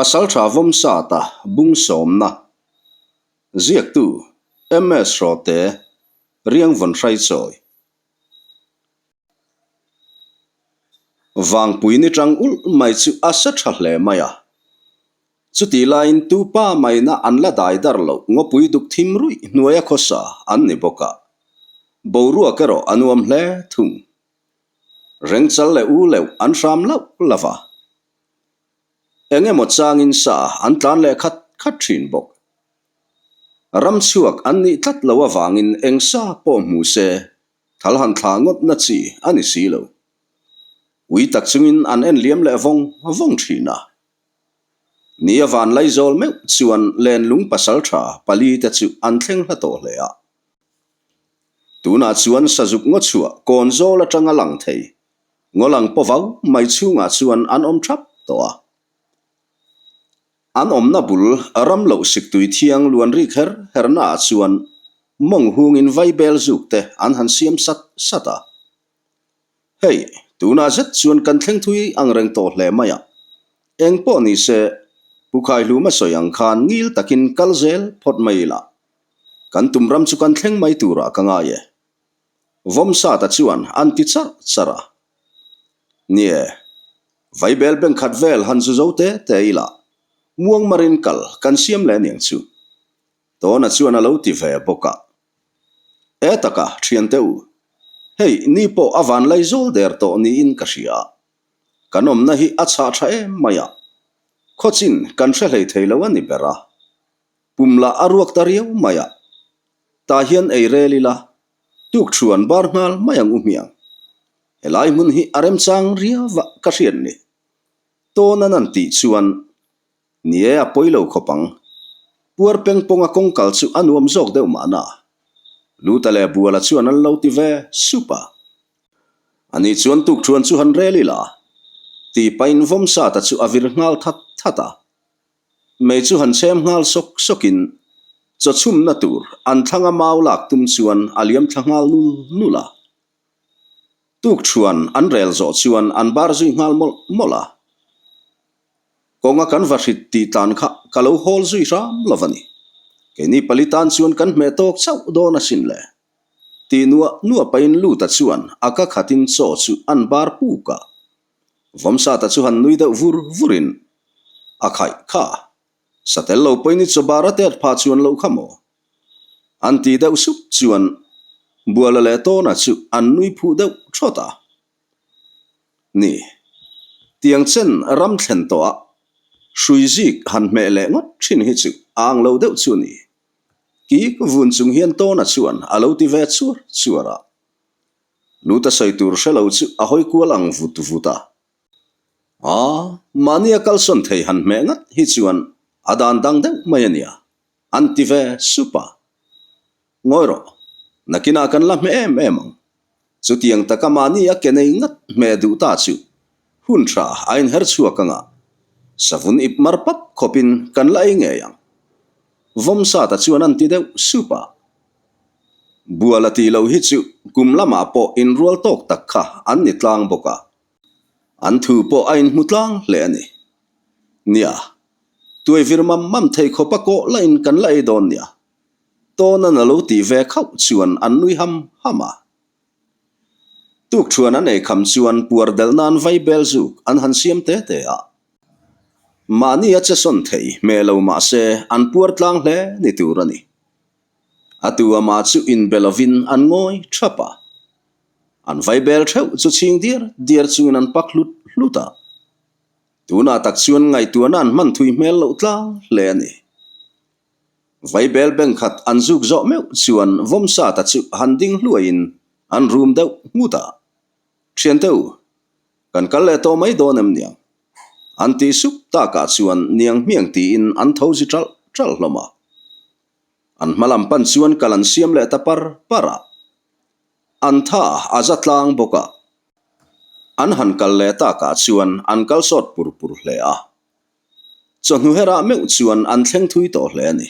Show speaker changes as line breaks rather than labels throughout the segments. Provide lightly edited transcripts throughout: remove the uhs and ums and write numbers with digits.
Pasaltha Vawmsata bung sawmna ziaktu MS Hrawte Riangvawn Hraichawi Vangpui ni tang ulh mai chu a sa tha hle mai a. Chutih laiin tu pa maina an la dai dar loh ngawpui duk thim ruih hnuaia khawsa an ni bawk a. Boruak erawh a nuam hle thung. Rengchal leh u leuh an hram lauh lauh a. Eng emaw changin sa an tlan leh khat khat thin bawk. Ram chhuak an nih tlat lo avangin eng sa pawh hmu se thal han thlah ngawt na chi a ni si lo. Ui tak chungin an en liam leh vawng vawng thin a. Ni a van laizawl meuh chuan lenlung pasaltha pali te chu an thleng hla tawh hle a. Tunah chuan sazuk ngaw chhuah kawn zawl atanga lang thei Ngaw lang paw vau mai chhungah chuan an awm thap tawh a. An awmna bul ram loh siktui thiang luan rik her hernaah chuan mawng hungin vaibel zuk te an han siam sat sat a. Hei, tunah zet chuan kan thleng thui ang reng tawh hle mai a. Eng pawh ni se, Pu Khaihluma sawi ang khan ngil takin kal zel phawt mai ila. Kan tum ram chu kan thleng mai turah ka ngai e. Vawmsata chuan an ti charh charh a. Nie, vaibel beng khat vel han zu zo te te ila, muangmarin kal kan siam leh aniang chu. Tawna chuan a lo ti ve bawk a. E taka, thiante u, hei ni pawh a van lai zawl der tawh niin ka hria a. Kan awmna hi a chhah tha em mai a, khawchin kan hre hlei thei lo a ni ber a. Pum lah a ruak ta riau mai a. Tah hian ei rel ila, tuk thuan bar nghal mai ang u hmiang. Helai hmun hi a remchang riau a ka hriat ni. Tawn an an tih chuan ni e a pawi lo khawp ang. Puar peng pawnga kawng kal chu a nuam zawk deuh mahna. Luta leh Buala chuan an lo ti ve sup a. Ani chuan tuk thuan chu han rel ila, tih pahin Vawmsata chu a vir nghal that that a. Mei chu han chhem nghal sawk sawkin chaw chhumna tur an thlanga mau lak tum chuan a liam thla nghal nul nul a. Tuk thuan an rel zawh chuan an bar zui nghal mawlh mawlh a. Kawnga kan va hrit tih tlan kha ka lo hawl zui hram lo va ni. Keini pali tan chuan kan hmeh tawk chauh dawn asin le. Tih nuah nuah pahin Luta chuan a ka khatin chaw chu an bar puk a. Vawmsata chu han nui deuh vur vurin, A khaih kha, satel lo pawhin i chawbar a tet pha chuan loh kha maw? An ti deuh sup chuan Buala leh Tawna chu an nui phuh deuh thawt a. Ni, tiang chen ram thlen tawhah hrui zik han hmeh leh ngawt thin hi chu a ang lo deuh chu ni. Kik vun chung hian Tawna chuan a lo ti ve chuar chuar a. Luta sawi tur hre lo chu a hawi kual ang vut vut a. Aa, mahni a kalsawn thei han hmeh ngat hi chuan a dan dang deuh mai a nia, an ti ve sup a. Ngawi rawh, nakinah kan la hmeh em em ang. Chutiang taka mahni a ke nei ngat hmeh duh ta chu hun tha a inher chhuak ang a, savun ip mar pap khawpin kan la ei ngei ang. Vawmsata chuan an ti deuh sup a. Bual a tih loh hi chu kum lamah pawh inrual tawk tak kha an ni tlang bawk a, an thu pawh a inhmu tlang hle a ni. Nia, tuai vir mam mam thei khawpa kawh lahin kan la ei dawn nia. Tawnan a lo tih ve khauh chuan an nui ham ham a. Tukṭhuan an ei kham chuan puar delh nan vaibel zuk an han siam te te a. Mahni a che sawn thei hmeh lo mah se an puar tlang hle ni tur a ni. A tu amah chu inbe lovin an ngawi thap a. An vaibel theuh chu chhing diar diar chungin an pak hlut hlut a. Tunah tak chuan ngaihtuahna an hman thui hmel loh tlang hle a ni. Vaibel beng khat an zuk zawh meuh chuan Vawmsata chu han ding hluaiin an rum deuh nghut a. Thiante u, kan kal leh tawh mai dawn em niang? An tih sup takah chuan niang hmiang tiin an tho zi ṭalh ṭalh hlawm a. An hma lam pan chuan kal an siam leh ta par par a. An tha a za tlang bawk a. An han kal leh takah chuan an kal sawt pur pur hle a. Chawhnu herah meuh chuan an thleng thui tawh hle a ni.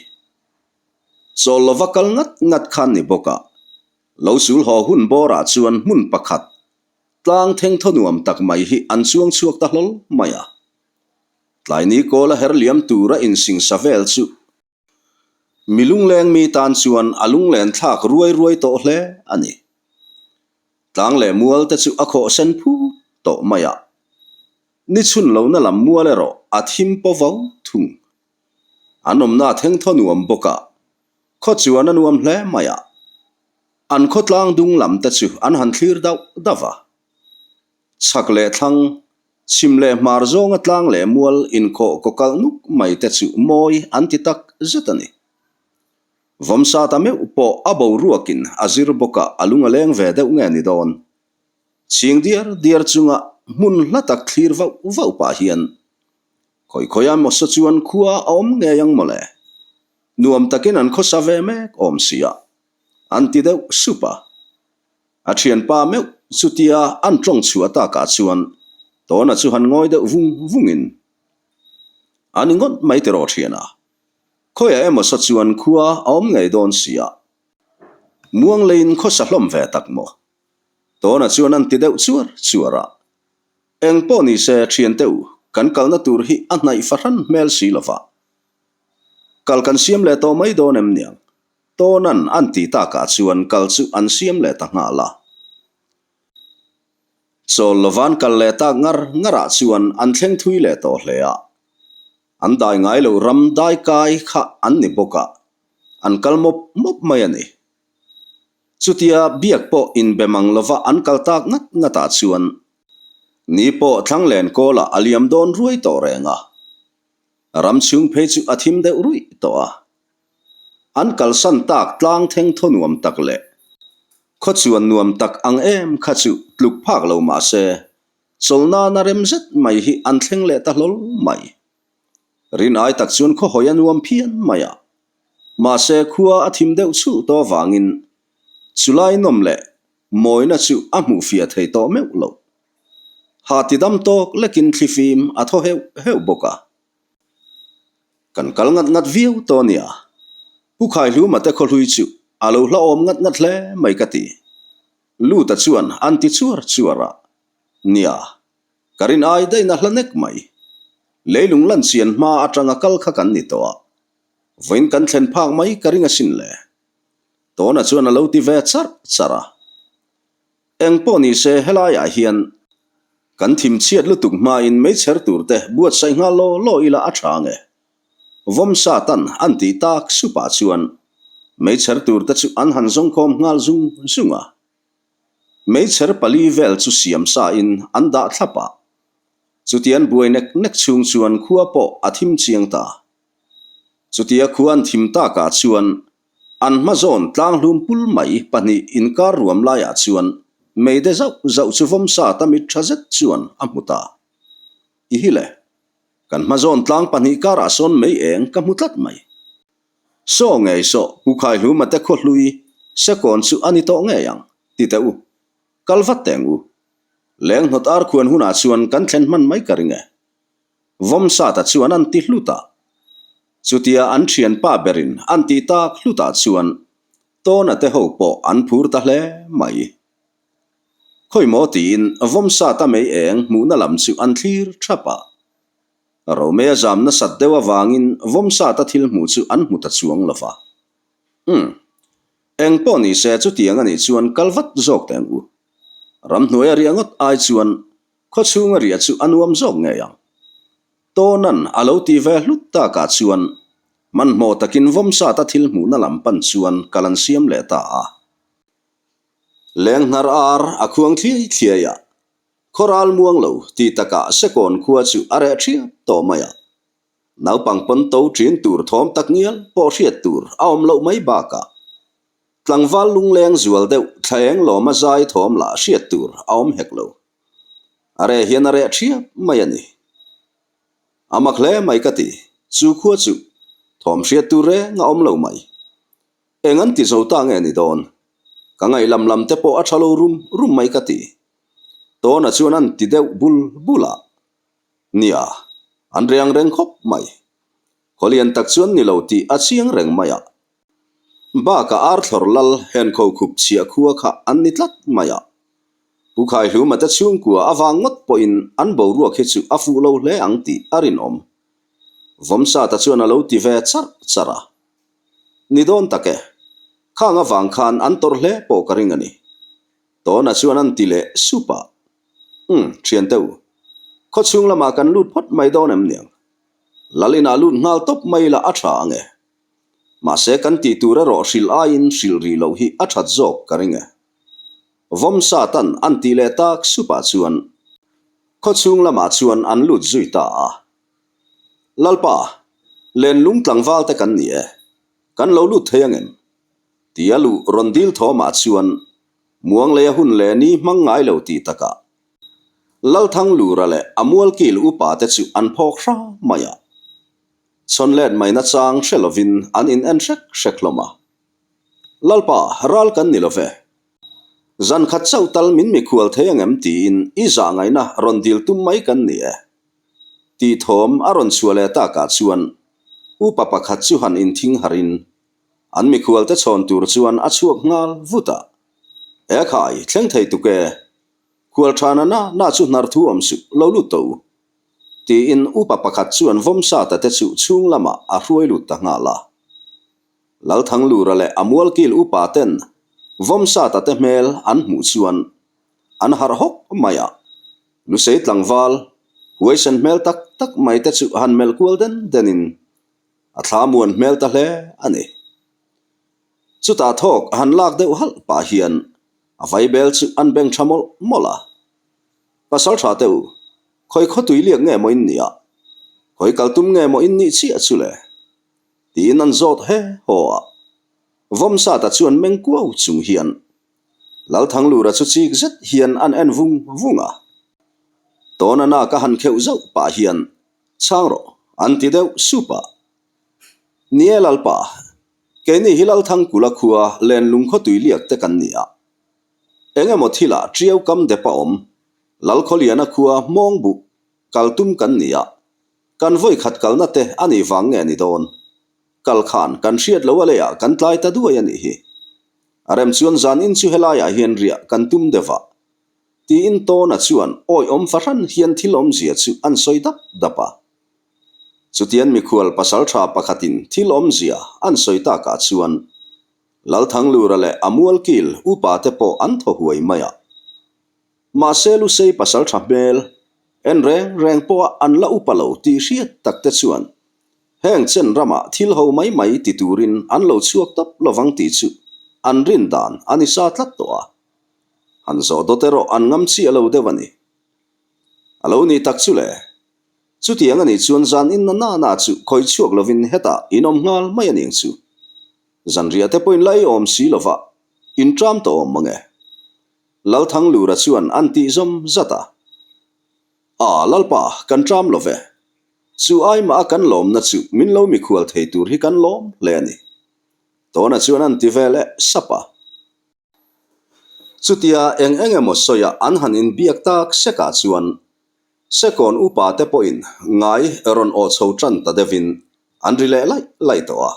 Chawl lova kal ngat ngat khan ni bawk a. Lo sul haw hun bawrah chuan hmun pakhat tlang theng thaw nuam tak mai hi an chuang chhuak ta hlawl mai a. Tlaini kawl a her liam tura insingsa vel chu mi lungleng mi tan chuan a lunglen thlak ruai ruai tawh hle a ni. Tlang leh mual te chu a khawh sen phut tawh mai a, ni chhun lohna lam mual erawh a thim paw vo thung. An awmna a thengthaw nuam bawk a, khaw chuan a nuam hle mai a, an khawtlang dung lam te chu an han thlir dauh dauh a. Chhak leh thlang, chhim leh hmar zawnga tlang leh mual inkhawh kaw kalh nuk mai te chu mawi an ti tak zet a ni. Vawmsa ta meuh pawh a boruakin a zir bawk a, a lung a leng ve deuh nge ni dawn. Chhing diar diar chunga hmun hla tak thlir vauh vauh pah hian khawi khawi a mawsa chuan khua a awm ngei ang mawle. Nuam takin an khawsa ve mek awm sia, an ti deuh sup a. A thianpa meuh chutia an tawng chhuah takah chuan Tawna chu han ngawi deuh vung vungin, A ni ngawt mai tiraw thiana, khawiah emaw sa chuan khua a awm ngei dawn sia, muang leiin khawsa hlawm ve tak maw? Tawna chuan an ti deuh chuar chuar a, Eng pawh ni se thiante u, kan kalna tur hi a hnaih fahran hmel si lova, kal kan siam leh tawh mai dawn em niang? Tawnan an tih takah chuan kal chu an siam leh ta nghal a. Chawl lovan kal leh tak ngar ngarah chuan an thleng thui leh tawh hle a. An dai ngai lo ram dai kai kha an ni bawk a, an kal mawp mawp mai a ni. Chutia biak pawh inbe mang lova an kal tak ngat ngatah chuan ni pawh Thlanglen kawlah a liam dawn ruai tawh reng a. Ram chhung phei chu a thim deuh ruih tawh a. An kalsan tak tlang theng thaw nuam tak leh khaw chuan nuam tak ang em kha chu tluk phak lo mah se, chawlhnana rem zet mai hi an thleng leh ta hlawl mai. Rin ai tak chuan khaw hawi a nuam phian mai a, mahse khua a thim deuh chhulh tawh avangin chulai nawm leh mawina chu a hmuh fiah thei tawh meuh lo. Ha ti dam tawk lekin thlifim a thaw heuh heuh bawk a. Kan kal ngat ngat viau tawh nia. Pu Khaihluma te khawhlui chu a lo hlauhawm ngat ngat hle mai ka ti. Luta chuan an ti chuar chuar a, Nia, ka rin ai daihna hla nek mai. Leilung lan chian hma atanga kal kha kan ni tawh a, vawiin kan thlen phak mai ka ring asin le. Tawna chuan a lo ti ve charh charh a. Eng pawh ni se helaiah hian kan thim chhiat lutuk hmain meichher tur te buatsaih nghal law law ila a tha nge? Vawmsa tan an tih tak supah chuan meichher tur te chu an han zawngkhawm nghal zung zung a. Meichher pali vel chu siam sa in an dah thlap a. Chutian buai nek nek chhung chuan khua pawh a thim chiang ta. Chutia khua an thim takah chuan An hma zawn tlanghlum pul mai pahnih inkar ruam laiah chuan meide zauh zauh chu vawmsa ta mit tha zet chuan a hmu ta. I hi le, kan hma zawn tlang pahnih karah sawn mei eng ka hmu tlat mai. Saw ngei saw Pu Khaihluma te khawhlui sekawn chu a ni tawh ngei ang, ti teh u. Kal vat teng u. Leng hnawt ar khuan hunah chuan kan thlen hman mai ka ring e. Vawmsata chuan an ti hlut a. Chutia an thianpa berin an tih tak hlutah chuan Tawna te ho pawh an phur ta hle mai. Khawi maw tiin Vawmsata mei eng hmuhna lam chu an thlir thap a. Romei a zam nasat deuh avangin Vawmsata thil hmuh chu an hmu ta chuang lo va. Umm. Eng pawh ni se chutiang a nih chuan kal vat zawk teh ang u. Ramhnuai a riah ngawt ai chuan Khaw chhunga riah chu a nuam zawk ngei ang. Tawnan a lo ti ve hlut takah chuan hmanhmawh takin Vawmsata thil hmuhna lam pan chuan kal an siam leh ta a. Leng hnar ar a khuang thliai thliai a, khaw ral muang lo ti takah Sekawn khua chu a reh thiap tawh mai a. Naupang pawn to ṭin tur thawm tak ngial pawh hriat tur a awm loh mai bakah tlangval lungleng zual deuh thlaeng lawma zai thawm lah hriat tur a awm hek lo. A reh hian a reh thiap mai a ni. A mak hle mai ka ti, chu khua chu thawm hriat tur reng a awm lo mai. Eng an ti zo ta nge ni dawn? Ka ngaih lam lam te pawh a tha lo rum rum mai ka ti. Tawna chuan an ti deuh bul bul a. Nia, an reng reng khawp mai. Khawlian tak chuan ni lo tih a chiang reng mai a. Bakah Arthlawr lal henkho khup chhiah khua kha an ni tlat mai a. Pu Khaihluma te chhungkua avang ngawt pawhin an boruak hi chu a fuh lo hle ang tih a rinawm. Vawmsata chuan a lo ti ve charh charh a. Ni dawn tak e, khang avang khan an tawrh hle pawh ka ring a ni. Tawna chuan an ti leh sup a. Umm, thiante u, khawchhung lamah kan lut phawt mai dawn em niang? Lal inah lut nghal tawp mai ila a tha ang e. Mahse kan tih tur erawh hrilh aiin hrilh rih loh hi a that zawk ka ring e. Vawmsatan an tih leh tak supah chuan khawchhung lamah chuan an lut zui ta a. Lalpa, lenlung tlangval te kan ni e, kan lo lut thei angem? Tia luh rawn dil thawmah chuan Muangleia hun leh ni hmang ngai lo tih takah Lalthanglura leh a mualkil upa te chu an phawk hra mai a. Chhawn let mai nachang hre lovin an in en hrek hrek hlawm a. Lalpa, ral kan ni lo ve. Zan khat chauh tal min mikhual thei angem tiin i zah ngaihna rawn dil tum mai kan ni e. Tih thawm a rawn chhuah leh takah chuan upa pakhat chu han inthing harin an mikhualte chhawn tur chuan a chhuak nghal vut a. E khai, thleng thei tuk e. Khual tha na na na chu hnar thu awm suh, lo lut tawh u. Tiin upa pakhat chuan Vawmsata te chu chhung lamah a hruai lut ta nghal a. Lalthanglura leh a mualkil upa ten Vawmsata te hmel an hmuh chuan an harh hawk mai a. Lusei tlangval, huaisen hmel tak tak mai te chu han melh kual den denin a thla muan hmel ta hle a ni. Chutah thawk han lak deuh halh pah hian a vaibel chu an beng tha mawlh mawlh a. Pasal tha teh u, khawi khaw tui liak nge maw in nih a? Khawi kal tum nge maw in nih chiah chu le? Tiin an zawt he haw a. Vawmsata chuan meng kuau chung hian Lalthanglura chu chik zet hian an en vung vung a. Tawna nak a han kheuh zauh pah hian, Chhang rawh, an ti deuh sup a. Ni e Lalpa, keini hi Lalthangkula khua Lenlung khaw tui liak te kan ni a. Eng emaw thilah Tiau kam dep a awm, Lalkhawliana khua hmawng buh kal tum kan ni a. Kan vawi khat kalna te a nih vang nge ni dawn? Kal khan kan hriat lo a leiah kan tlai ta duai a nih hi. A rem chuan zan in chu helaiah hian riah kan tum deuh a. Tiin Tawna chuan awiawm fahran hian thil awmzia chu an sawi dap dap a. Chutian mikhual pasal tha pakhatin thil awmzia an sawi takah chuan Lalthanglura leh a mualkil upa te pawh an thaw huai mai a. Mahse Lusei pasal tha hmel en reng reng pawha an la upa lo tih hriat tak te chuan heng chen ramah thil ho mai mai ti turin an lo chhuak tawp lovang tih chu an rin dan a ni sa tlat tawh a. Han zawh dawt erawh an ngam chiah lo deuh a ni. A lo nih tak chu le. Chutiang a nih chuan zan in na na na chu khawi chhuak lovin hetah in awm nghal mai a ning chu. Zanriah te pawhin la ei awm si lova in ṭam tawh awm mang e. Lalthanglura chuan an tih zawm zat a. A, Lalpa, kan ṭam lo ve. Chu ai mah a kan lawmna chu min lo mikhual thei tur hi kan lawm hle a ni. Tawna chuan an ti ve leh sap a. Chutia eng eng emaw sawiah an han inbiak tak sekah chuan Sekawn upa te pawhin ngai rawn aw chho tan ta deuhin an ri leh laih laih tawh a.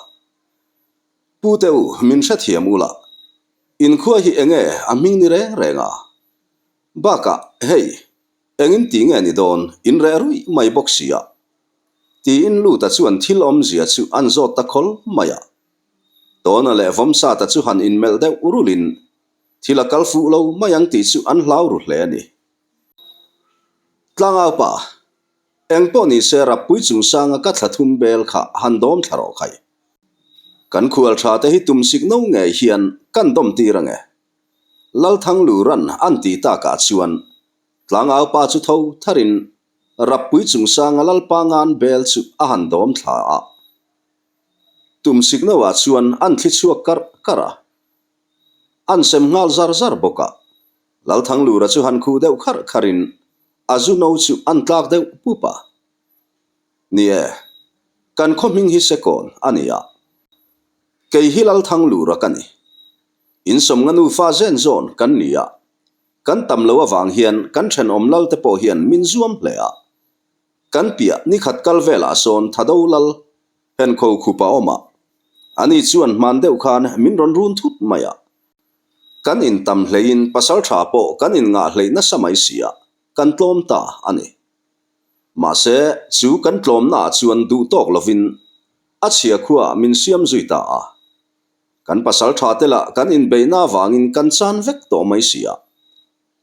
Pu te u, min hrethiam ula, inkhua hi enge a hming ni reng reng a? Bakah, hei, engin ti nge ni dawn, in reh ruih mai bawk si a? Tiin Luta chuan thil awmzia chu an zawt ta khawl mai a. Tawna leh Vawmsata chu han inmelh deuh rulin thil a kal fuh lo mai ang tih chu an hlau ru hle a ni. Tlangaupa, eng pawh ni se Rappui chungsanga ka thla thum bel kha han dawm thla rawh khai. Kan khual tha te hi tum sik no ngei hian kan dawm tir ange. Lalthangluran an tih takah chuan Tlangaupa chu tho tharin Rappui chungsanga Lalpa ngan bel chu a han dawm thla a. Tum siknoah chuan an thli chhuak karh karh a. An sem nghal zar zar bawk a. Lalthanglura chu han khuh deuh kharh kharhin a zu no chu an tlak deuh pup a. Ni e, kan khaw hming hi Sekawn a ni a. Kei hi Lalthanglura ka ni. Insawmnga nufa zen zawn kan ni a. Kan tam lo avang hian kan thenawm lal te pawh hian min zuam hle a. Kan piah nikhat kal velah sawn Thado lal Henkho khup a awm a, ani chuan hman deuh khan min rawn run thut mai a. Kan intam hleiin pasal tha pawh kan inngah hleih nasa mai si a, kan tlawm ta a ni. Mahse, chu kan tlawmnaah chuan duh tawk lovin a chhia khuaah min siam zui ta a. Kan pasal tha te lah kan inbeihna avangin kan chan vek tawh mai si a.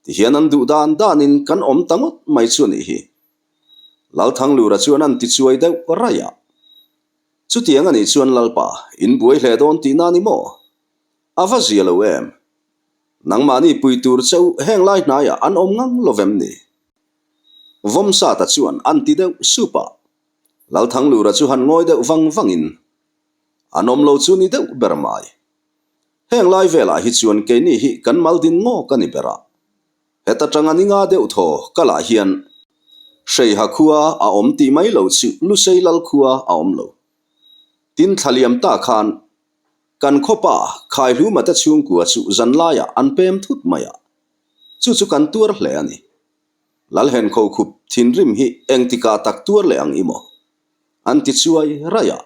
Tihian an duh dan danin kan awm ta ngawt mai chu a nih hi. Lalthanglura chuan an tichuai deuh raih a. Chutiang a nih chuan Lalpa, in buai hle dawn tihna a ni maw? A va zia lo em? Nangmahni pui tur che u heng lai hnaiah an awm ngang lo vem ni? Vawmsata chuan an ti deuh sup a. Lalthanglura chu han ngawi deuh vang vangin, An awm lo chu ni deuh ber mai. Heng lai velah hi chuan keini hi kan mal din ngawk a ni ber a. Heta tanga ni nga deuh thaw kalah hian Hreiha khua a awm tih mai lo chu Lusei lal khua a awm lo. Tin thla liam ta khan kan khawpa Khaihluma te chhungkua chu zanlaiah an pem thut mai a, chu chu kan tuar hle a ni. Lalhenkho khup thinrim hi engtikah tak tuar leh ang i maw? An ti chuai raih a.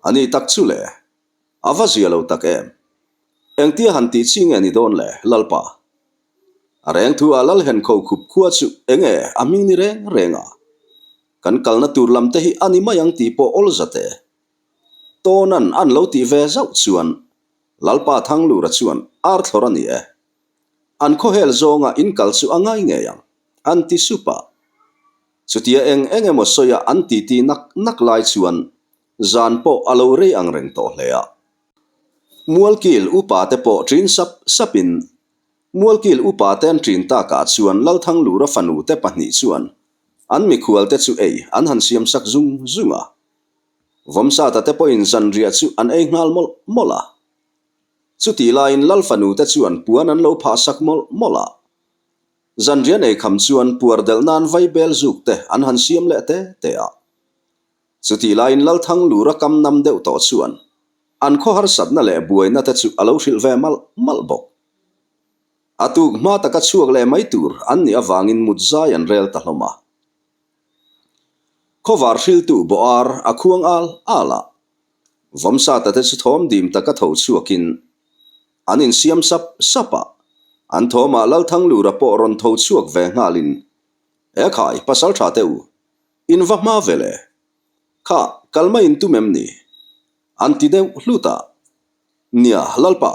A ni tak chu le. A va zia lo tak em? Engtia han tih chi nge ni dawn le, Lalpa? A reng thu ah Lalhenkho khup khua chu enge a hming ni reng reng a? Kan kalna tur lam te hi a ni mai ang tih pawh awl zat e. Tawnan an lo tih ve zauh chuan Lalpa Thanglura chuan arthlawr a ni e. An khawhel zawnga in kal chu a ngai ngei ang, an ti sup a. Chutia eng eng emaw sawi a an titi nak nak lai chuan zan pawh a lo rei ang reng tawh hle a. Mualkil upa te pawh ṭin sap sapin Mualkil upa te an ṭin takah chuan Lalthanglura fanu te pahnih chuan an mikhual te chu ei an han siam sak zung zung a. Vawmsata te pawhin zanriah chu an ei nghal mawlh mawlh a. Chutih laiin Lal fanu te chuan puan an lo phah sak mawlh mawlh a. Zanriah nei kham chuan puar delh nan vaibel zuk te an han siam leh te te a. Chutih laiin Lalthanglura kam nam deuh tawh chuan an khaw harsatna leh buaina te chu a lo hrilh ve malh malh bawk. A tuk hma taka chhuak leh mai tur an nih avangin mut zai an rel ta hlawm a. Khawvar hriltu bawh ar a khuang al al a. Vawmsata te chu thawm dim taka tho chhuakin an insiam sap sap a. An thawmah Lalthanglura pawh rawn tho chhuak ve nghalin, Ekhai, pasaltha te u, in va hma ve le. Kha, kal mai in tum em ni? An ti deuh hlut a. Nia, Lalpa,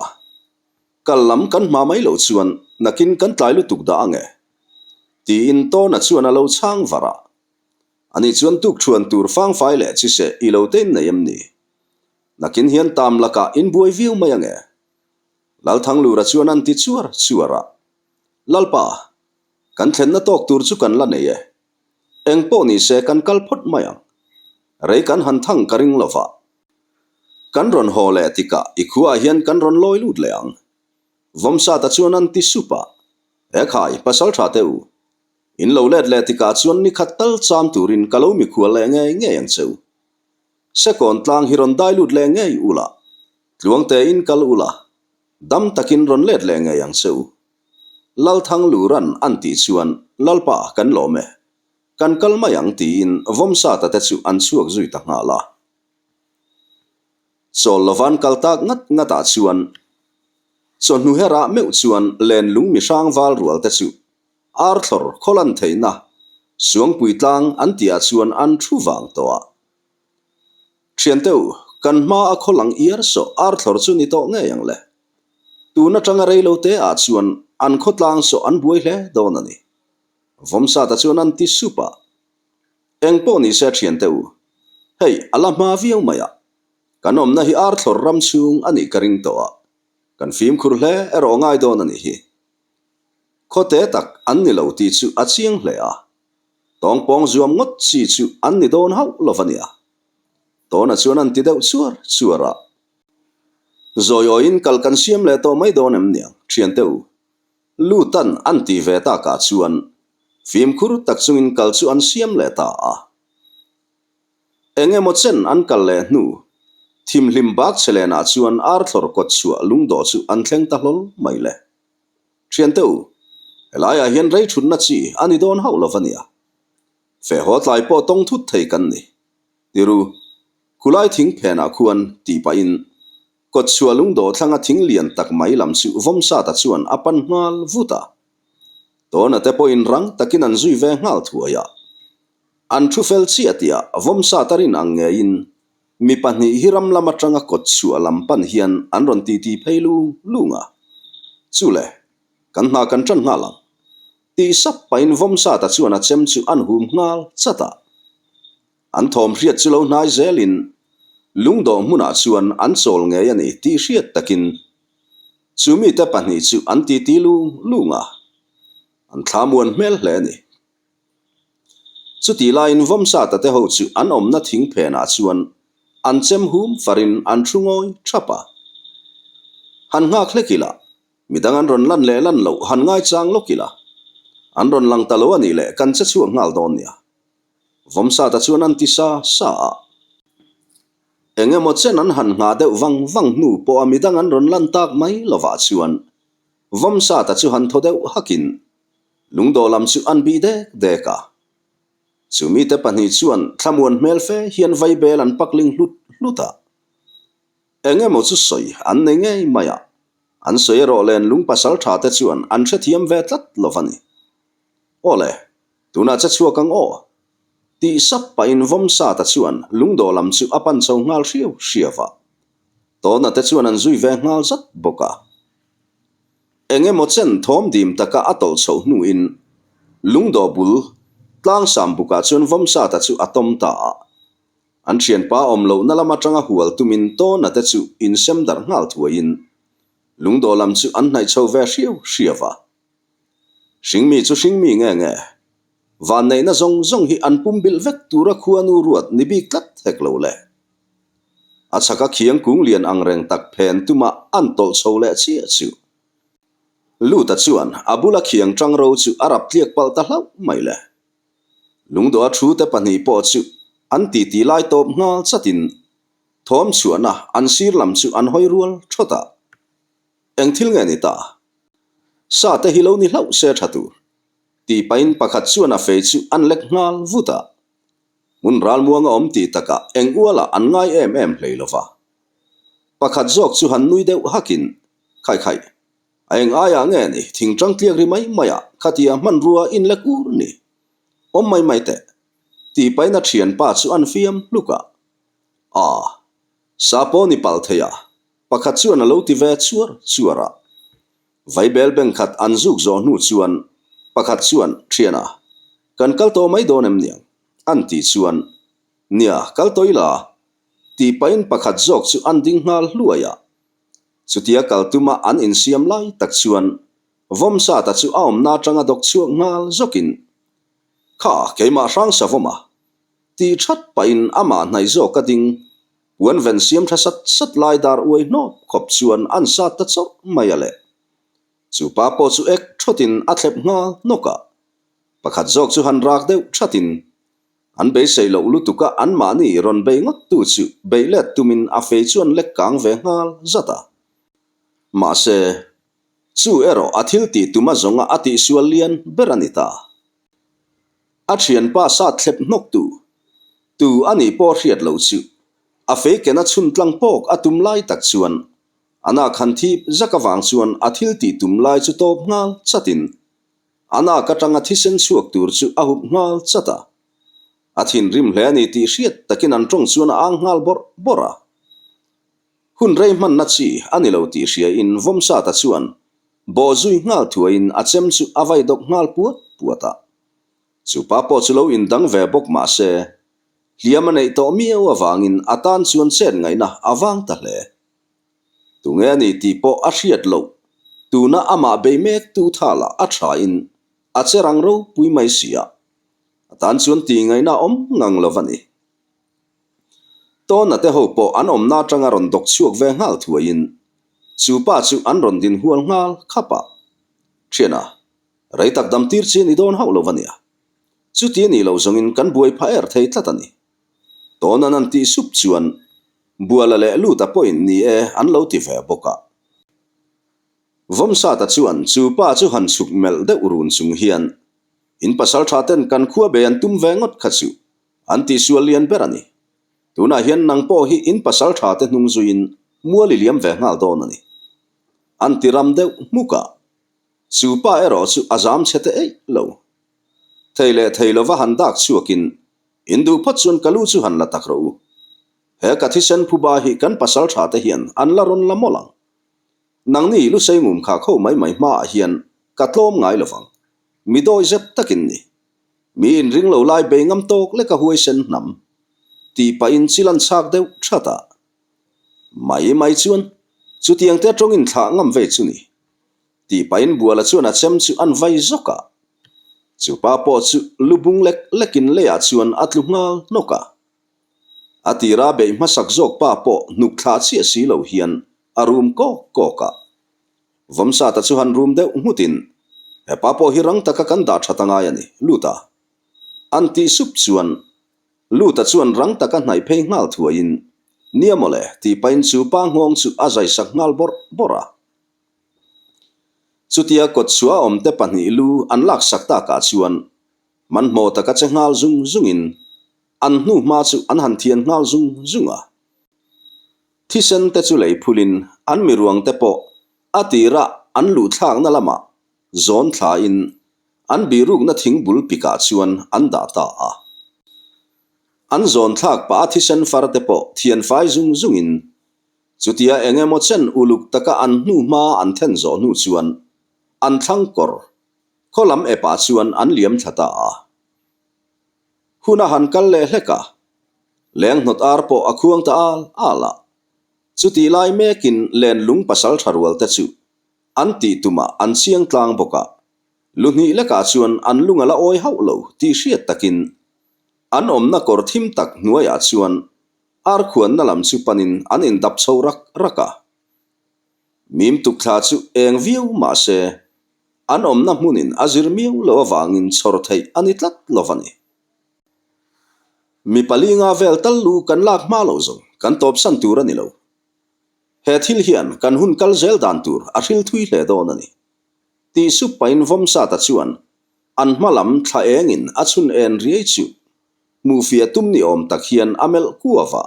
kal lam kan hma mai loh chuan nakin kan tlai lutuk dah ang e. Tiin Tawna chuan a lo chhang var a. Ani chuan tukṭhuan tur fangfai leh chiseh i lo te in nei em ni? Nakin hian tam lakah in buai viau mai ang e. Lalthanglura chuan an ti chuar chuar a. Lalpa, kan thlenna tawk tur chu kan la nei e. Eng pawh ni se kan kal phawt mai ang. Rei kan han thang ka ring lo va. Kan rawn haw leh tikah i khuaah hian kan rawn lawi lut leh ang. Vawmsata chuan an ti sup a. Ekhai, pasalṭha te u, In lo let leh tikah chuan ni khat tal cham turin ka lo mikhual leh ngei ngei ang che u. Sekawn tlang hi rawn dai lut leh ngei ula, tluangte in kal ula, dam takin rawn let leh ngei ang che u. Lalthangluran an tih chuan Lalpa kan lawm e, kan kal mai ang tiin Vawmsata te chu an chhuak zui ta nghal a. Chawl lovan kal tak ngat ngatah chuan chawhnu herah meuh chuan lenlung mihrang val rual te chu Arthlawr khawlan theihna Suangpui tlang an tihah chuan an thu vang tawh a. Thiante u, kan hma a khaw lang iar sawh Arthlawr chu ni tawh ngei ang le. Tun atanga rei lo te ah chuan an khaw tlang sawh an buai hle dawn a ni. Vawmsata chuan an ti sup a. Eng pawh ni se thiante u, hei a la hma viau mai a. Kan awmna hi Arthlawr ram chhung a nih ka ring tawh a. Kan fimkhur hle erawh ngai dawn a nih hi. Khawte tak an ni lo tih chu a chiang hle a, tawngpawng zuam ngawt chi chu an ni dawn hauh lo va nia. Tawna chuan an ti deuh chuar chuar a. Zawiawiin kal kan siam leh tawh mai dawn em niang, thiante u. Lutan an ti ve takah chuan fimkhur tak chungin kal chu an siam leh ta a. Eng emaw chen an kal leh hnu, thimhlim bak che lenah chuan arthlawr kawt chhuah lungdawh chu an thleng ta hlawl mai le. Thiante u, helaiah hian rei thutna chi a ni dawn hauh lo va nia. Feh haw tlai pawh tawng thut thei kan ni. Tiru, khulai thing phenah khuan tih pahin kawt chhuah lungdawh thlanga thing lian tak mai lam chu Vawmsata chuan a pan nghal vut a. Tawna te pawhin rang takin an zui ve nghal thuai a. An thu fel chiah tihah Vawmsata rin ang ngeiin mi pahnih hi ram lam atanga kawt chhuah lam pan hian an rawn titi phei lung lung a. Chule, kan hna kan tan nghal ang. Tih sap pahin Vawmsata chuan a chem chu an hum nghal chat a. An thawm hriat chu lo hnai zelin lungdawh hmunah chuan an chawl ngei a ni tih hriat takin chu mite pahnih chu an titi lung lung a, an thla muan hmel hle a ni. Chutih laiin Vawmsata te ho chu an awmna thing phenah chuan an chem hum farin an thu ngawi thap a. Han nghak hlek ila, midang an rawn lan leh lan loh han ngaichang lawk ila, an rawn lang ta lo a nih leh kan che chhuak nghal dawn nia. Vawmsata chuan an ti sa sa a. Eng emaw chen an han nghah deuh vang vang hnu pawha midang an rawn lan tak mai lovah chuan Vawmsata chu han thaw deuh hakin lungdawh lam chu an bih dek dek a. Chu mite pahnih chuan thlamuan hmel fe hian vaibel an pakling hlut hlut a. Eng emaw chu sawi an nei ngei mai a, an sawi erawh len lung pasal tha te chuan an hrethiam ve tlat lo va ni. Aw le, Tunah che chhuak ang aw! Tih sap pahin Vawmsata chuan lungdawh lam chu a pan chho nghal hriau hriau a. Tawna te chuan an zui ve nghal zat bawk a. Eng emaw chen thawm dim taka a tawlh chhoh hnuin lungdawh bul tlangsam bukah chuan Vawmsata chu a tawm ta a. An thianpa awm lohna lam atanga hual tumin Tawna te chu insem darh nghal thuaiin lungdawh lam chu an hnaih chho ve hriau hriau a. Hringmi chu hringmi nge nge? Vanneihna zawng zawng hi an pumbilh vek tura khuanu ruat ni bik tlat hek lo le. A chhaka khiang kung lian ang reng tak phen tuma an tawlh chho leh chiah chu. Luta chuan a bula khiang tang ro chu a rap tliak palh ta hlauh mai le. Lungdawha thu te pahnih pawh chu an titi lai tawp nghal chatin thawm chhuahna an sir lam chu an hawi rual thawt a. Eng thil nge ni ta? Sa te hi lo ni hlauh se tha tur. Tih pahin pakhat chuan a fei chu an lek nghal vut a. Hmun ralmuang a awm tih takah eng ualah an ngai em em hlei lo va. Pakhat zawk chu han nui deuh hakin, Khai khai, a eng aiah nge ni thingtang tliak ri mai maiah khatia hmanrua in lek ur ni? Awm mai mai teh. Tih pahin a thianpa chu an fiam hluk a. Aa. Sa pawh ni pal thei a, pakhat chuan a lo ti ve chuar chuar a. Vaibel beng khat an zuk zawh hnu chuan pakhat chuan, Thiana, kan kal tawh mai dawn em niang? an tih chuan, Nia, kal tawh ila, tih pahin pakhat zawk chu an ding nghal hluai a. Chutia kal tuma an insiam lai tak chuan Vawmsata chu a awmna atanga dawk chhuak nghal zawkin, Kha, keimah hrangsa vawm a, Tih that pahin amah hnaih zawk a ding, puan ven siam tha sat sat lai dar uai hnawp khawp chuan an sat ta chauh mai a le. Chu pa pawh chu ek thawtin a thlep nghal hnawk a. Pakhat zawk chu han rak deuh thatin an beisei loh lutuk a anmahni rawn bei ngawt tu chu beih let tumin a fei chuan lek kang ve nghal zat a. Mahse, chu erawh a thil tih tum a zawnga a tihsual lian ber a ni ta. A thianpa sat thlep hnawk tu, tu a nih pawh hriat loh chu a fei kena chhun tlang pawk a tum lai tak chuan a nak han thip zak avang chuan a thil tih tum lai chu tawp nghal chatin a nak atanga thisen chhuak tur chu a hup nghal chat a. A thinrim hle a ni tih hriat takin an tawng chuan a ang nghal bawrh bawrh a. Hun rei hmanna chi a ni lo tih hriain Vawmsata chuan bawh zui nghal thuaiin a chem chu a vai dawk nghal puat puat a. Chu pa pawh chu lo indang ve bawk mah se, hliam a neih tawh miau avangin a tan chuan chet ngaihna a vang ta hle. Tunge a ni tih pawh a hriat loh, tuna amah bei mek tu thalah a thain a che rang ropui mai si a, a tan chuan tih ngaihna awm ngang lo va ni. Tawna te ho pawh an awmna atanga rawn dawk chhuak ve nghal thuaiin chu pa chu an rawn din hual nghal khap a. Thiana, rei tak dam tir chi a ni dawn hauh lo va nia. Chuti a nih loh zawngin kan buai phah er thei tlat a ni. Tawna'n an tih sup chuan Buala leh Luta pawhin ni e an lo ti ve bawk a. Vawmsata chuan chu pa chu han chhuk melh deuh run chung hian, In pasal tha ten kan khua bei an tum ve ngawt kha chu An tihsual lian ber a ni. Tunah hian nang pawh hi in pasal tha te hnung zuiin mual i liam ve nghal dawn a ni. An ti ram deuh hmuk a. Chu pa erawh chu a zam chhe te eih lo. Thei leh thei lova han dak chhuakin. In duh phawt chuan ka lu chu han la tak rawh u. He ka thisen phuba hi kan pasal tha te hian an la rawn la mawlh ang. Nangni lusei ngum kha kho mai mai hmaah hian ka tlawm ngai lo vang. Mi dawi zep takin ni. Mi inring lo lai bei ngam tawk lek a huaisen hnam. Tih pahin chil an chhak deuh that a. Mai mai chuan chutiang te atawngin thlah ngam ve chu ni. Tih pahin Buala chuan a chem chu an vai zawk a. Chupa pawh chu lu bung lek lekin leiah chuan a tlu nghal hnawk a. A tira beih hmasak zawk pa pawh hnuk thlah chiah si lo hian a rum kawk kawk a. Vawmsata chu han rum deuh nghutin, He pa pawh hi rang taka kan dah that a ngai a ni, Luta. An tih sup chuan Luta chuan rang taka hnaih phei nghal thuaiin, Nia mawle, tih pahin chu pa nghawng chu a zaisak nghal bawrh bawrh a. Chutia kawtchhuah awmte pahnih lu an laksak takah chuan Hmanhmawh taka che nghal zung zungin an hnu hma chu an han thian nghal zung zung a. Thisen te chu lei phulin an miruang te pawh a tirah an luh thlakna lamah zawn thlain an birukna thing bul pikah chuan an dah ta a. An zawn thlak pah a thisen far te pawh thian fai zung zungin chutia eng emaw chen uluk taka an hnu hma an then zawh hnu chuan an thlang kawr Khaw lam epah chuan an liam thla ta a. Hun a han kal leh hlek a, leng hnawt ar pawh a khuang ta al al a. Chutih lai mekin len lung pasal tha rual te chu an tih tumah an chiang tlang bawk a, lu hnih lekah chuan an lung a la awi hauh lo tih hriat takin an awmna kawr thim tak hnuaiah chuan ar khuanna lam chu panin an indap chho rak rak a. Mim tuk thla chu eng viau mah se, an awmna hmunin a zir miau lo avangin chhawr theih a ni tlat lo a ni. Mi palinga vel tal lu kan lak hma lo zawng kan tawpsan tur a ni lo. He thil hian kan hun kal zel dan tur a hril thui hle dawn a ni. Tih sup pahin Vawmsata chuan an hma lam thla engin a chhun en riai chu hmuhfiah tum ni awm tak hian a melh kuau a.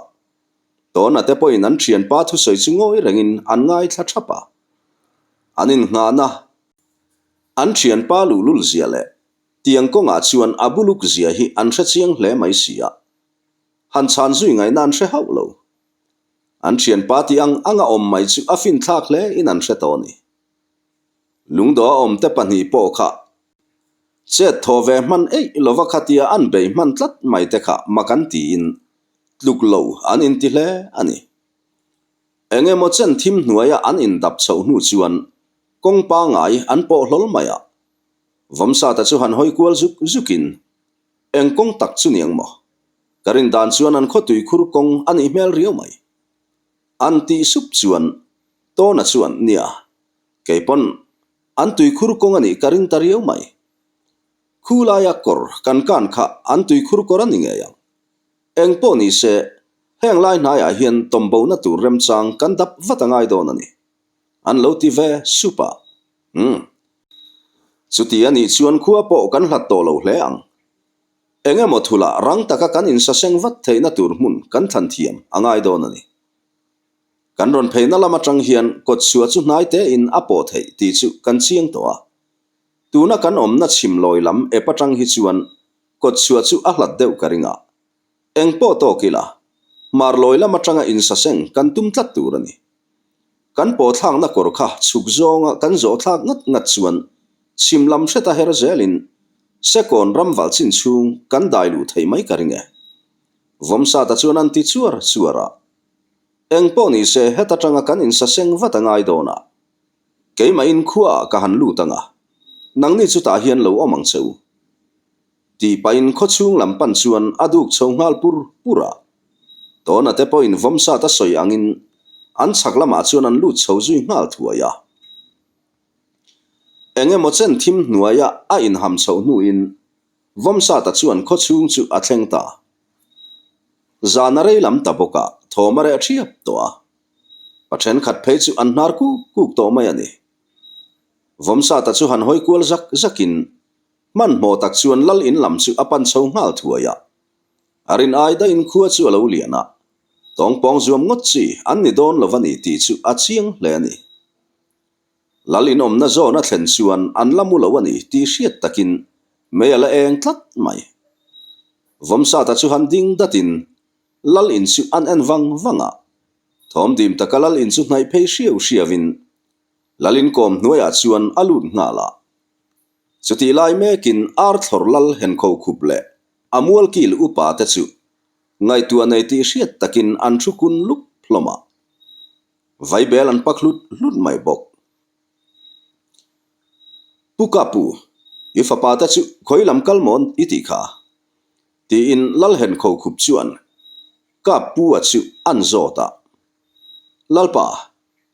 Tawna te pawhin an thianpa thusawi chu ngawi rengin an ngaithla thap a. An innghahna, an thianpa luhlul zia leh tiang kawngah chuan a buluk zia hi an hre chiang hle mai si a. Han chhan zui ngaihna an hre hauh lo. An thianpa tih ang anga awm mai chu a finthlak hle in an hre tawh a ni. Lungdawh a awmte pahnih pawh kha chet thaw ve hman eih lova khatia an bei hman tlat mai te kha mak an tiin tluk lo an inti hle a ni. Eng emaw chen thim hnuaia an indap chhoh hnu chuan kawng pangai an pawh hlawl mai a. Vawmsata chu han hawi kual zuk zukin, Eng kawng tak chu niang maw? Ka rin dan chuan an khawtui khur kawng a nih hmel riau mai. An tih sup chuan Tawna chuan, Nia, kei pawn an tuikhur kawng a nih ka ring ta riau mai. Khu laia kawr kan kan kha an tuikhur kawr a ni ngei ang. Eng pawh ni se, heng lai hnaiah hian tawmbona tur remchang kan dap vat a ngai dawn a ni. An lo ti ve sup a. Umm. Chuti a nih chuan khua pawh kan hlat tawh lo hle ang. Eng emaw thulah rang taka kan insaseng vat theihna tur hmun kan thlan thiam a ngai dawn a ni. Kan rawn pheina lam atang hian kawtchhuah chu hnai tein a pawh theih tih chu kan chiang tawh a. Tuna kan awmna chhim lawi lam ep atang hi chuan Kawtchhuah chu a hlat deuh ka ring a, eng pawh tawk ila, hmar lawi lam atanga insaseng kan tum tlat tur a ni. Kan pawhthlakna kawr kha chhuk zawnga kan zawh thlak ngat ngat chuan chhim lam hreta her zelin Sekawn ram val chin chhung kan dai luh theih mai ka ring e. Vawmsata chuan an ti chuar chuar a, eng pawh ni se heta tanga kan insaseng vat a ngai dawn a, Keimahin khuaah ka han lut ang a, nangni chutah hian lo awm ang che u. Tih pahin khawchhung lam pan chuan a duk chho nghal pur pur a. Tawna te pawhin vawmsat a sawi angin an chhak lamah chuan an lut chho zui nghal thuai a. Eng emaw chen thim hnuaia a inham chhoh hnuin Vawmsata chuan khawchhung chu a thleng ta. Zan a rei lam ta bawk a, thawm a reh thiap tawh a. Pa thenkhat phei chu an hnar kuk kuk tawh mai a ni. Vawmsata chu han hawi kual zak zakin hmanhmawh tak chuan lal in lam chu a pan chho nghal thuai a. A rin ai daihin khua chu a lo lian a, tawngpawng zuam ngawt chi an ni dawn lo a ni tih chu a chiang hle a ni. Lal in awmna zawn a thlen chuan an la mu lo a ni tih hriat takin mei a la eng tlat mai. Vawmsata chu han ding datin Lal in chu an en vang vang a. Thawm dim taka Lal in chu hnaih phei hriau hriauin Lal inkawm hnuaiah chuan a lut nghal a. Chutih lai mekin Arthlawr Lal henkho khup leh a mualkil upa te chu ngaihtuah nei tih hriat takin an thu kun lup hlawm a. Vaibel an pak hlut hlut mai bawk. Pu Ka Pu, i fapa te chu khawi lam kal mawn i tih kha? tiin Lalhenkho khup chuan Ka Pu a chu an zawt a. Lalpa,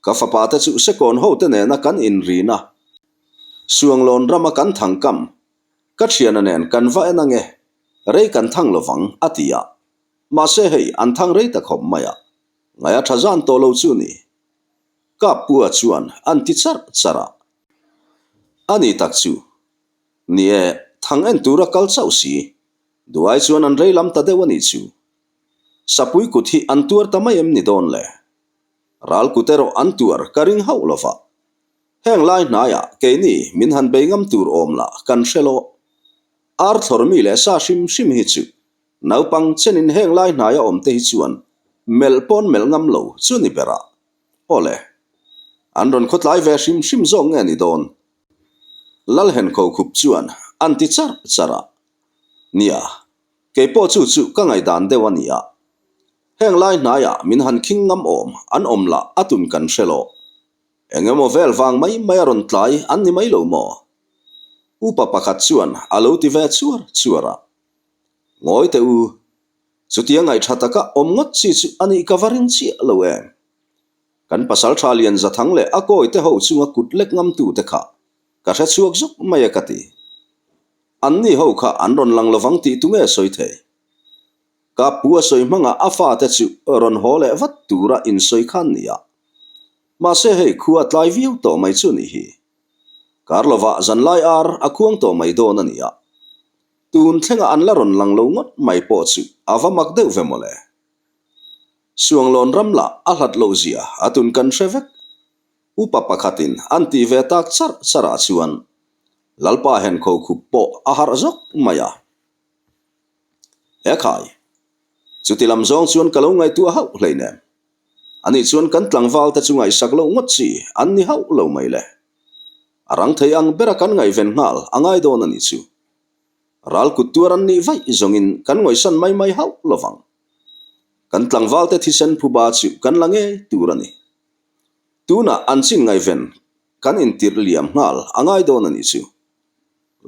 ka fapa te chu Sekawn ho te nena kan inrin a, Suanglawn rama kan thang kam, ka thiana nen kan va en ange, rei kan thang lovang a ti a. Mahse hei an thang rei ta khawp mai a, ngaia tha zan tawh lo chu ni. Kap pua chuan an ti charh charh a. A ni tak chu. Ni e, thang en tura kal chauh si. Duai chuan an rei lam ta deuh a nih chu. Sapui kut hi an tuar ta mai em ni dawn le? Ral kut erawh an tuar ka ring hauh lo va. Heng lai hnaiah keini min han bei ngam tur awm lah kan hre lo. Ar thlawr mi leh sa hrim hrim hi chu naupang chenin heng lai hnaia awm te hi chuan melh pawn melh ngam lo chu ni berah. Awle, an rawn khawtlai ve hrim hrim zawk nge ni dawn? Lalhenkho khup chuan an ti charh charh a. Nia, kei pawh chu chu ka ngaihdan deuh a ni a. Heng lai hnaiah min han khing ngam awm an awm lah a tun kan hre lo. Eng emaw vel vang mai mai a rawn tlai an ni mai lo maw? Upa pakhat chuan a lo ti ve chuar chuar a. Ngawi teh u, chutia ngaihṭha taka awm ngawt chi chu a nih ka va ring chiah lo em? Kan pasalṭha lian Zathang leh a kawi te ho chunga kut lek ngamtu te kha ka hre chhuak zuk mai a ka ti. Anni ho kha an rawn lang lovang tih tunge sawi thei? Ka pu a sawi hmangah a fate chu rawn haw leh vat tura insawi khan nia. Mahse hei khua tlai viau tawh mai chu nih hi. Kar lovah zanlai ar a khuang tawh mai dawn a nia. Tun thlengah an la rawn lang lo ngawt mai pawh chu a va mak deuh ve mawle. Suanglawn ram lah a hlat loh zia a tun kan hre vek. Upa pakhatin an tih ve tak charh charh ah chuan Lalpa henkho khup pawh a harh zawk mai a. He khai, chuti lam zawng chuan ka lo ngaihtuah hauh hleinem. Ani chuan kan tlangval te chu ngaihsak loh ngawt chi an ni hauh lo mai le. A rang thei ang bera kan ngaihven nghal a ngai dawn a nih chu. Ral kut tuar an nih vaih zawngin kan ngawihsan mai mai hauh lo vang. Kan tlangval te thisen phuba chu kan la ngei tur a ni. Tunah an chin ngaihven kan intirh liam nghal a ngai dawn a nih chu.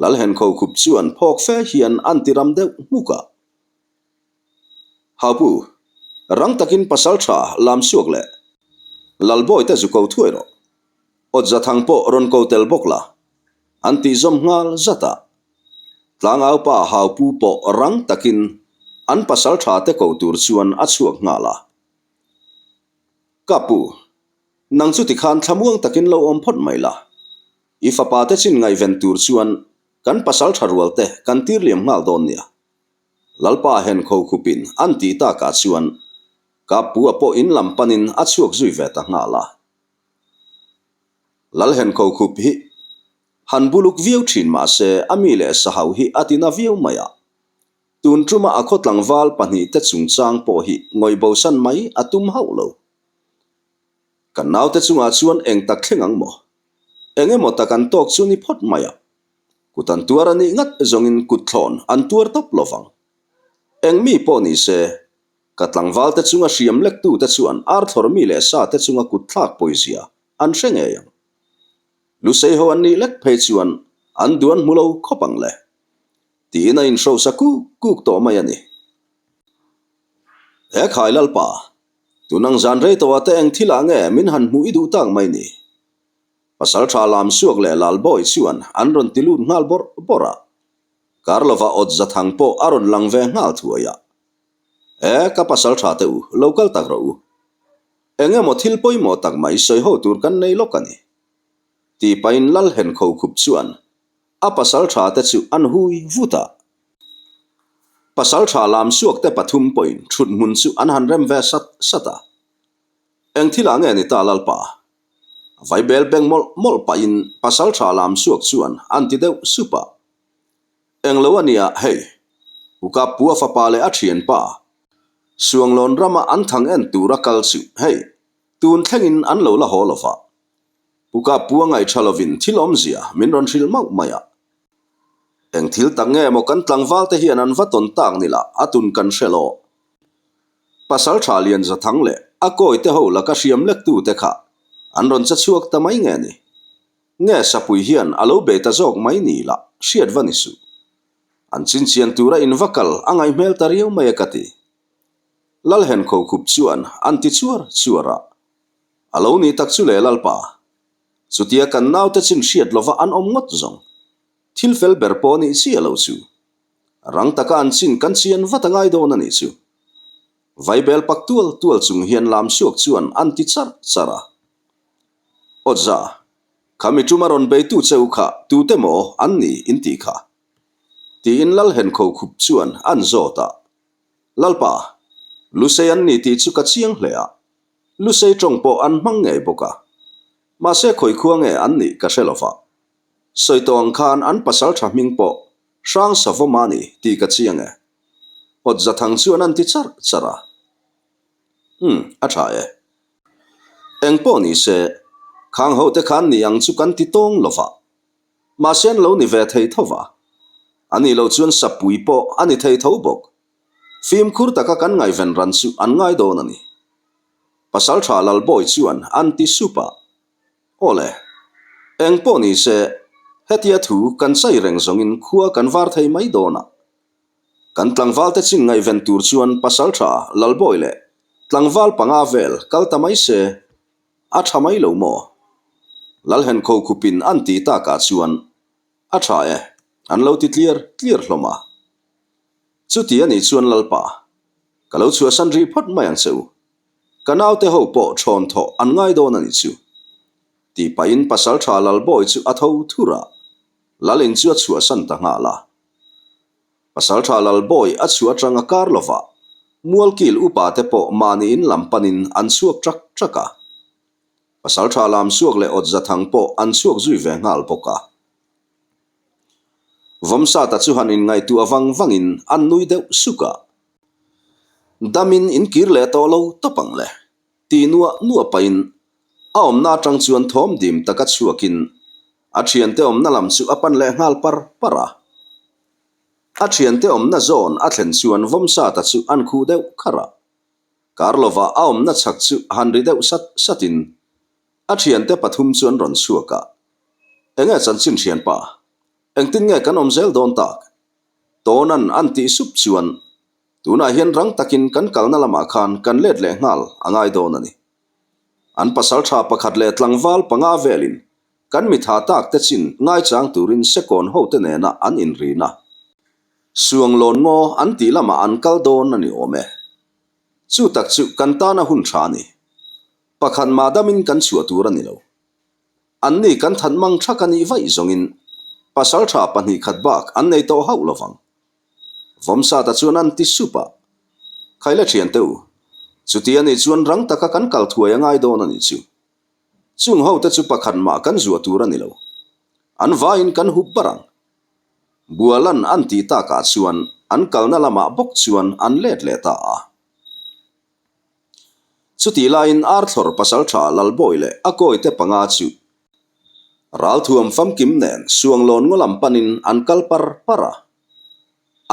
Lalhenkho khup chuan phawk fe hian an ti ram deuh hmuk a. Haupu, rang takin pasal tha lam suak leh Lalbawi te zu ko thuai rawh. Awtza thang pawh rawn ko tel bawk la. An tih zawm nghal zat a. Tlangau pa Haupu pawh rang takin an pasal tha te ko tur chuan a chhuak nghal a. Ka pu, nang chu tikhan thlamuang takin lo awm phawt mai la. I fapa te chin ngaihven tur chuan kan pasal tha rual te kan tir liam nghal dawn nia. Lalpa hen kho khupin an tih takah chuan ka pu a pawh in lam panin a chhuak zui ve ta nghal a. Lal hen kho khup hi han buluk viau thin mahse a mi leh sahau hi a tina viau mai a. Tun tuma a khaw tlangval pahnihte chungchang pawh hi ngawih bosan mai a tum hauh lo. Kan naute chungah chuan eng tak thleng ang maw? Eng emaw tak an tawk chu ni phawt mai a. Kut an tuar a nih ngat zawngin kut thlawn an tuar tawp lo vang. Eng mi pawh ni se, ka tlangvalte chunga hriam lektute chuan arthlawr mi leh sate chunga kut thlak pawizia an hre ngei ang. Lusei ho an nih lek phei chuan an duan hmu lo khawp ang le. Tiin a inhrosa kuk kuk tawh mai a ni. He khai Lalpa, tunang zan rei tawhah te eng thilah nge min han hmuh i duh tak mai ni? Pasal tha lam suak leh Lalbawi chuan an rawn ti lut nghal bawrh bawrh a. Kar lova awt za thang pawh a rawn lang ve nghal thuai a. E, ka pasal tha te u, lo kal tak rawh u. Eng emaw thil pawimawh tak mai sawi ho tur kan nei lawk a ni. Ti pahin Lal Henkho khup chuan a pasal tha te chu an hui vut a. Pasal tha lam suak te pathum pawhin thut hmun chu an han rem ve sat sat a. Eng thilah nge ni ta Lalpa? Vaibel beng mawlh mawlh pahin pasal tha lam suak chuan an ti deuh sup a. Eng lo a nia hei. Pu Kapua fapa leh a thianpa Suanglawn rama an thang en tura kal chu hei tun thlengin an lo la haw lo va. Pu Kapua ngaihṭha lovin thil awmzia min rawn hrilh mauh mai a. Eng thil tak nge maw kan tlangval te hian an va tawn tak ni lah a tun kan hre lo. Pasal tha lian za thang leh a kawi te ho laka hriam lek tu te kha an rawn che chhuak ta mai nge ni? Nge sapui hian a lo be ta zawk mai ni lah hriat va ni suh. An chinchian tura in va kal a ngaih hmel ta riau mai a ka ti. Lalhen Khokhup chuan an ti chuar chuar a. A lo ni tak chu le Lalpa. Chutia kan naute chin hriat lova an awm ngawt zawng. Thil fel ber pawh nih chiah lo chu. Rang taka an chin kan chian vat a ngai dawn a nih chu. Vaibel pak tual tual chung hian Lamsuak chuan an ti charh charh a. Awtza, kha mi ṭuma rawn beitu che u kha tute maw an ni in tih kha? Tiin Lalhen Khokhup chuan an zawt a. Lalpa, Lusei an ni tih chu ka chiang hle a. Lusei ṭawng pawh an hmang ngei bawk a. Mahse khawi khua nge an nih ka hre lo va. Sawi tawh ang khan an pasal ṭha hming pawh Hrang Savawm a ni tih ka chiang e. Awt Zathang chuan an ti charh charh a. Umm, a ṭha e. Eng pawh ni se, khang ho te khan ni ang chu kan ti tawng lo va. Mahse an lo ni ve thei tho va. A nih loh chuan sapui pawh a ni thei tho bawk. Fimkhur taka kan ngaihven ran chu an ngai dawn a ni. Pasalṭha Lalbawi chuan an ti sup a. Aw le, eng pawh ni se, hetia thu kan chai reng zawngin khua kan var thei mai dawn a. Kan tlangvalte chin ngaihven tur chuan Pasalṭha Lalbawi leh tlangval panga vel kal ta mai se, a ṭha mai lo maw? Lalhen Khokhupin an ti takah chuan a ṭha e, an lo ti tliar tliar hlawm a. Chuti a nih chuan Lalpa, ka lo chhuahsan rih phawt mai ang che u. Ka naute ho pawh thawn thawh an ngai dawn a nih chu. Tih pahin Pasalṭha Lalbawi chu a tho thur a, Lalin chu a chhuahsan ta nghal a. Pasalṭha Lalbawi a chhuah atang a kar lovah Mualkil upa te pawh mahni in lam panin an chhuak ṭak ṭak a. Pasalṭha Lamsuak leh Awtzathang pawh an chhuak zui ve nghal bawk a. Vawmsata chu han inngaihtuah vang vangin an nui deuh suk a. Damin in kir leh tawh lo tawp ang le, ti nuah nuah pahin a awmna atang chuan thawm dim taka chhuakin a thiante awmna lam chu a pan leh nghal par par a. A thiante awmna zawn a thlen chuan Vawmsata chu an khuh deuh kharh a. Kar lovah a awmna chhak chu han ri deuh sat satin a thiante pathum chu an rawn chhuak a. Enge chanchin thianpa? Engtin nge kan awm zel dawn tak? Tawnan an tih sup chuan tunah hian rang takin kan kalna lamah khan kan let leh nghal a ngai dawn a ni. An pasal tha pakhat leh tlangval panga velin kan mitha tak te chin ngaichang turin sekawn hote nena an inrin a. Suanglawn ngaw an tih lamah an kal dawn a ni awm e. Chu tak chu kan tana hun tha a ni. Pakhat mah damin kan chhuah tur a ni lo. Anni kan that mang thak a nih vaih zawngin pasal tha 2 khat bak an nei tawh hauh lovang. Vawmsata chuan an ti sup a. Khaile thiante u, chuti a nih chuan rang taka kan kal thuai a ngai dawn a nih chu. Chung hote chu pakhat mah kan zuah tur a ni lo. An vaiin kan hup bar ang. Bualan an tih takah chuan an kalna lamah bawk chuan an let leh ta a. Chutih laiin Arthlawr pasalṭha Lalbawi leh a kawite panga chu ralthuam famkim nen Suanglawn ngaw lam panin an kal par par a.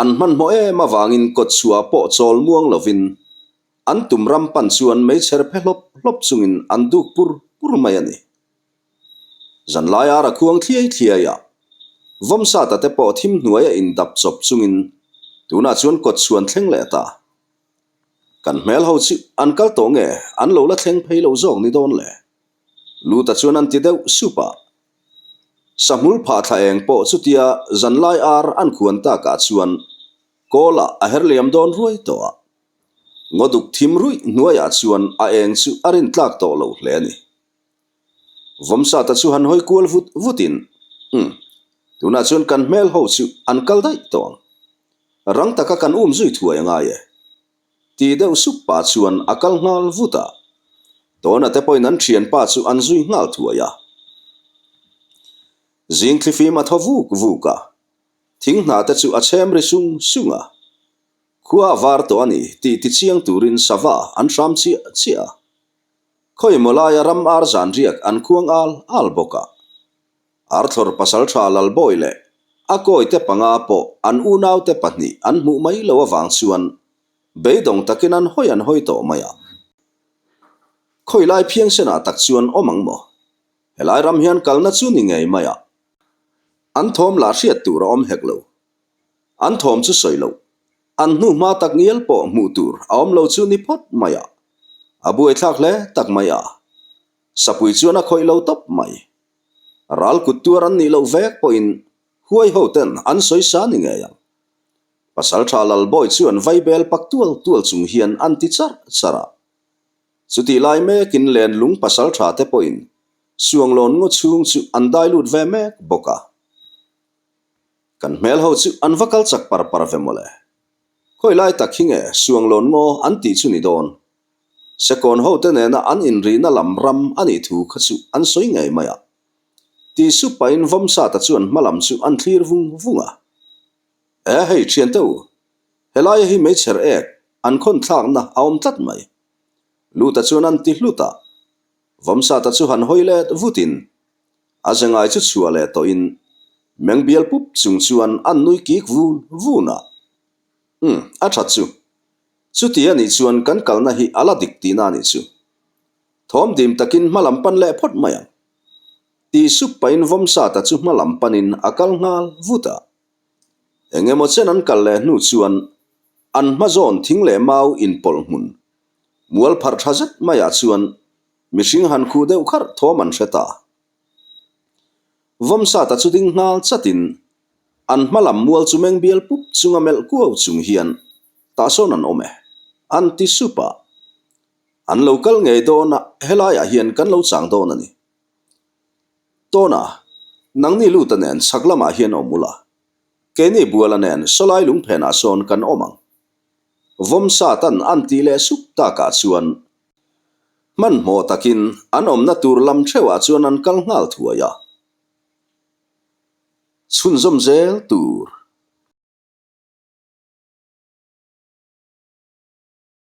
An hmanhmawh em avangin kawtchhuah pawh chawl muang lovin an tum ram pan chuan meichher phe hlawp hlawp chungin an duk pur pur mai a ni. Zanlai ar a khuang thliai thliai a, Vawmsata te pawh thim hnuaia indap chawp chungin tunah chuan kawtchhuan thleng leh ta. Kan hmel ho chu an kal tawh nge an lo la thleng phei lo zawk ni dawn le? Luta chuan an ti deuh sup a. Sahmul phah thla eng pawh chutia zanlai ar an khuan takah chuan kawlah a her liam dawn ruai tawh a. Ngaw duk thim ruih hnuaiah chuan a eng chu a rintlak tawh lo hle a ni. Vawmsata chu han hawi kual vut vutin, Umm, tunah chuan kan hmel ho chu an kal daih tawh ang. Rang taka kan um zui thuai a ngai e. Ti deuh sup pah chuan a kal nghal vut a. Tawna te pawhin an thianpa chu an zui nghal thuai a. Zing thlifim a thaw vuk vuk a. Thing hna te chu a chhem ri sung sung a. Khua a var tawh a ni tih tichiang turin sava an hram chiah chiah a. Khawimaw laia ram ar zan riak an khuang al al bawk a. Arthlawr pasaltha Lalbawi leh a kawite panga pawh an unaute pahnih an hmuh mai lo avang chuan beidawng takin an hawi an hawi tawh mai a. Khawi lai phiangsenah tak chuan awm ang maw? Helai ram hian kalna chu ni ngei mai a. An thawm lah hriat tur a awm hek lo. An thawm chu sawi loh. An hnu hma tak ngial pawh hmuh tur a awm lo chu ni phawt mai a. A buaithlak hle tak mai a. Sapui chuan a khawih lo tawp mai. Ral kut tuar an nih loh vek pawhin huai ho ten an sawi sa ni ngei ang. Pasaltha Lalbawi chuan vaibel pak tual tual chung hian an ti charh charh a. Chutih lai mekin lenlung pasaltha te pawhin Suanglawn ngaw chhung chu an dai lut ve mek bawk a. Kan hmel ho chu an va kal chak par par ve mawle. Khawi lai tak hi nge Suanglawn ngaw an tih chu ni dawn? Sekawn ho te nena an inrihna lam ram a nih thu kha chu an sawi ngei mai a. Ti sup pahin Vawmsata chuan hma lam chu an thlir vung vung a. E hei thiante u, helaia hi meichher ek an khawn thlakna a awm tlat mai. Luta chuan an ti hlut a. Vawmsata chu han hawi let vutin a ze ngai chu chhuah leh tawhin meng bial pup chung chuan an nui kik vun vun a. Umm, a that chu. Chuti a nih chuan kan kalna hi a la dik tihna a nih chu. Thawm dim takin hma lam pan leh phawt mai ang. Tih sup pahin Vawmsata chu hma lam panin a kal nghal vut a. Eng emaw chen an kal leh hnu chuan an hma zawn thing leh mau inpawlh hmun mual pharh tha zet maiah chuan mihring han khuh deuh kharh thawm an hre ta. Vawmsata chu ding nghal chatin an hma lam mual chu meng bial pup chunga melh kuau chung hian tah sawn an awm e, an ti sup a. An lo kal ngei dawn a, helaiah hian kan lo chang dawn a ni. Tawna, nangni luta nen chhak lamah hian awm ula, keini buala nen sawlai lungphenah sawn kan awm ang. Vawmsatan an tih leh sup takah chuan hmanhmawh takin an awmna tur lam theuhah chuan an kal nghal thuai a. Chhunzawm zel tur.